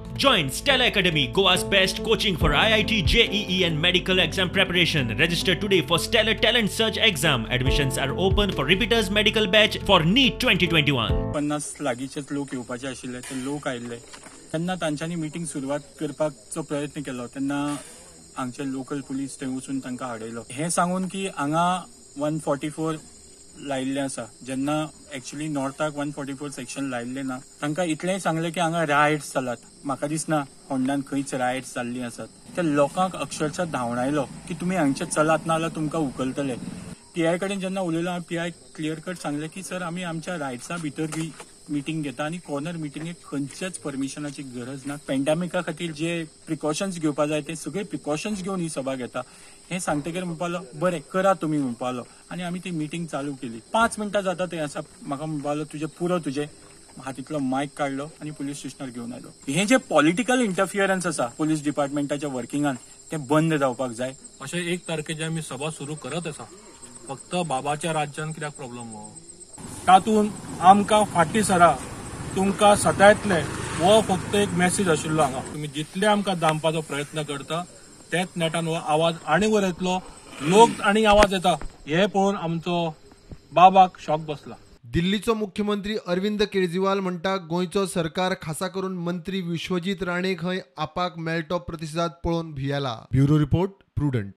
Join Stella Academy, Goa's best coaching for IIT, JEE and medical exam preparation. Register today for Stellar Talent Search exam. Admissions are open for repeaters medical batch for NEET 2021. 50 लागींचेच लोक येवपाचे आशिल्ले, ते लोक आयिल्ले. तेन्ना तांच्यांनी meeting सुरवात करपाचो प्रयत्न केलो तेन्ना हांगचे लोकल पुलीस थंय वचून तांकां हाडयलो. हें सांगून की हांगा 144 लायिल्लें आसा, जेन्ना एक्चुअली नॉर्थाक 144 सेक्शन लायिल्लें ना. तांकां इतलेंय सांगलें की हांगा रायट्स जालात. म्हाका दिसना होंडान खंयच रायट्स जाल्लीं आसात. त्या लोकांक अक्षरशः धांवडायलो की तुमी हांगचे चलात ना जाल्यार तुमकां उखलतले. पीआय कडेन जेन्ना उलयलो हांवें, पीआय क्लियर कट सांगलें की सर आमी आमच्या रायट्सा भितर मिटींग घेता आनी कॉर्नर मिटिंगेक खंयच्याच परमिशनाची गरज ना. पेंडेमिका खातीर जे प्रिकॉशन्स घेवपा जाय ते सगळे प्रिकॉशन्स घेवन ही सभा घेता. हें सांगतकीर म्हणपालो बरें करा तुमी म्हणपालो आनी आमी ती मिटींग चालू केली. 5 मिनटां जाता थंय आसा, म्हाका म्हणपालो तुजें पुरो, तुजें हातींतलो मायक काडलो आनी पुलीस स्टेशनार घेवन आयलो. हें जें पॉलिटिकल इंटरफियरन्स आसा पुलीस डिपार्टमेंटाच्या वर्किंगान तें बंद जावपाक जाय. अशें 1 तारखेचे आमी सभा सुरू करत आसा. फक्त बाबाच्या राज्यान कित्याक प्रॉब्लम हो? तातूंत आमकां फाटीं सरा, तुमकां सतायतले हो फक्त एक मॅसेज आशिल्लो हांगा. तुमी जितले आमकां दामपाचो प्रयत्न करता तेच नेटान हो आवाज आनी वयर येतलो, लोक आनी आवाज येता. हे पळोवन आमचो बाबाक शॉक बसला. दिल्लीचो मुख्यमंत्री अरविंद केजरीवाल म्हणटा गोंयचो सरकार खासा करून मंत्री विश्वजीत राणे खंय आपाक मेळटो प्रतिसाद पळोवन भियेला. Bureau report, Prudent.